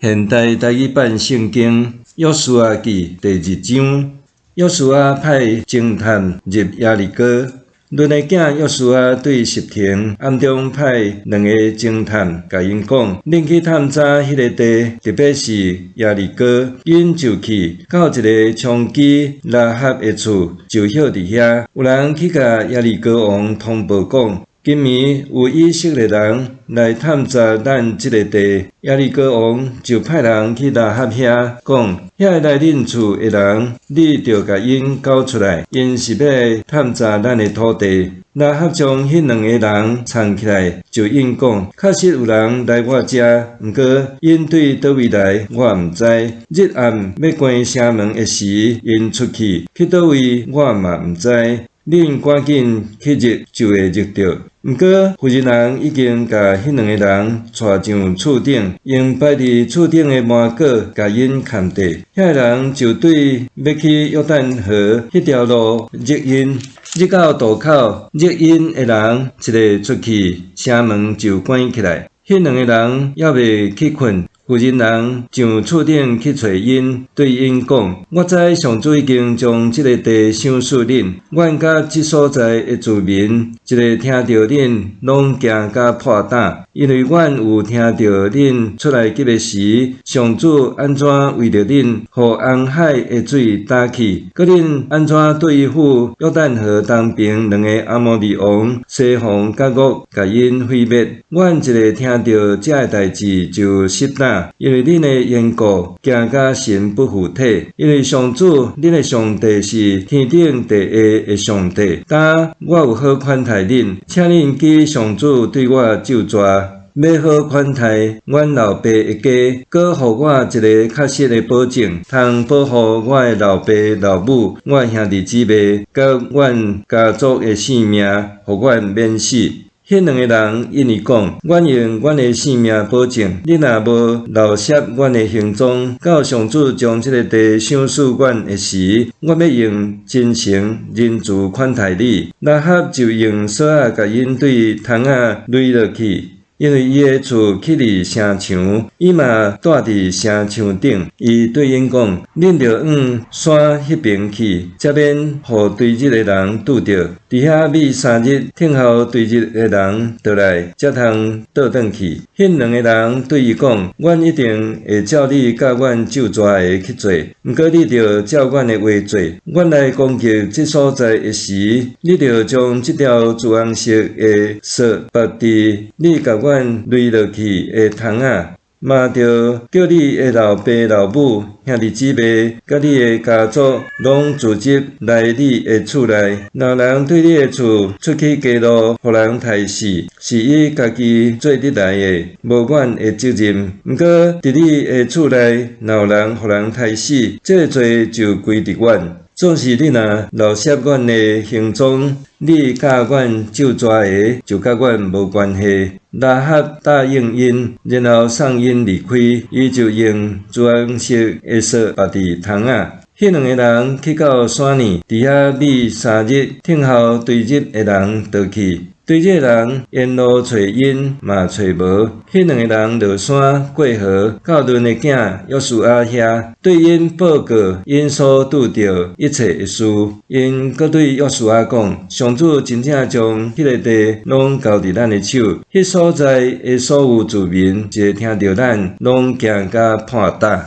現代台語版聖經約書亞記第二章，約書亞派偵探入耶利哥。嫩的囝約書亞對實亭暗中派兩个偵探，共𪜶講：恁去探查彼个地，特別是耶利哥。𪜶就去到一個娼妓喇合的厝，就歇佇遐。有人去共耶利哥王通報講：今暝有以色列人來探查咱這个地。耶利哥王就派人去喇合遐講：遐个來恁厝的人，你著共𪜶交出來，𪜶是欲來探查咱的土地。喇合將彼兩个人藏起來，就應講：確實有人來我遮，毋過𪜶對佗位來，我毋知。日暗欲關城門的時，𪜶出去，去佗位，我嘛毋知。恁趕緊去入，就會入著。毋過婦人人已經共彼兩个人帶上厝頂，用擺佇厝頂的麻果共𪜶崁著。遐个人就對欲去約旦河彼條路入𪜶，入到渡口，入𪜶的人一个出去，城門就關起來。彼兩个人猶未去睏，婦人人上厝頂去揣𪜶，對𪜶講：我知上主已經將這个地賞賜恁，阮佮這所在的住民，一个聽著恁，攏驚甲破膽，因為阮有聽著恁出埃及的時，上主按怎為著恁，予紅海的水焦去，閣恁按怎對付約旦河東爿兩个阿摩利王西宏佮惡，共𪜶毀滅。阮一个聽著這个代誌就失膽，因為恁的緣故，驚甲神不附體。因為上主恁的上帝是天頂地下的上帝。今我有好款待恁，請恁記上主對我咒詛，欲好款待阮老爸的家，閣予我一个確實的保證，通保護我的老爸老母、我兄弟姊妹，佮阮家族的性命，予阮免死。彼兩个人應伊講：阮用阮的性命保證，你若無留攝阮的行蹤，到上主將這个地賞賜阮的時，阮欲用真誠仁慈款待你。喇合就用索仔共𪜶對窗仔擂落去，因為伊的厝起佇城牆，伊嘛蹛佇城牆頂。伊對𪜶講：恁著向山彼爿去，才免予追日的人拄著。佇遐覕3日，等候追日的人倒來，才通倒轉去。彼兩个人對伊講：阮一定會照你佮阮咒詛的去做，毋過你著照阮的話做。阮來攻擊這所在的時，你著將這條朱紅色的索縛佇你共阮擂落去的窗仔，嘛著叫你的老爸老母、兄弟姊妹，佮你的家族，攏聚集來你的厝內。若人對你的厝出去街路，予人刣死，是伊家己做得來的，無阮的責任。毋過佇你的厝內，若有人予人刣死，這个罪就歸佇阮。總是你若留攝阮的行蹤，你佮阮咒詛的，就佮阮無關係。喇合答應𪜶，然後送𪜶離開，伊就用朱紅色的索縛佇窗仔。彼兩个人去到山裡，佇遐覕3日，等候追日的人倒去。追日的人沿路揣𪜶，嘛揣無。彼兩个人落山過河，到嫩的囝約書亞遐，對𪜶報告𪜶所拄著一切的事。𪜶閣對約書亞講：上主真正將彼个地攏交佇咱的手，彼所在的所有住民，一个聽著咱，攏驚甲破膽。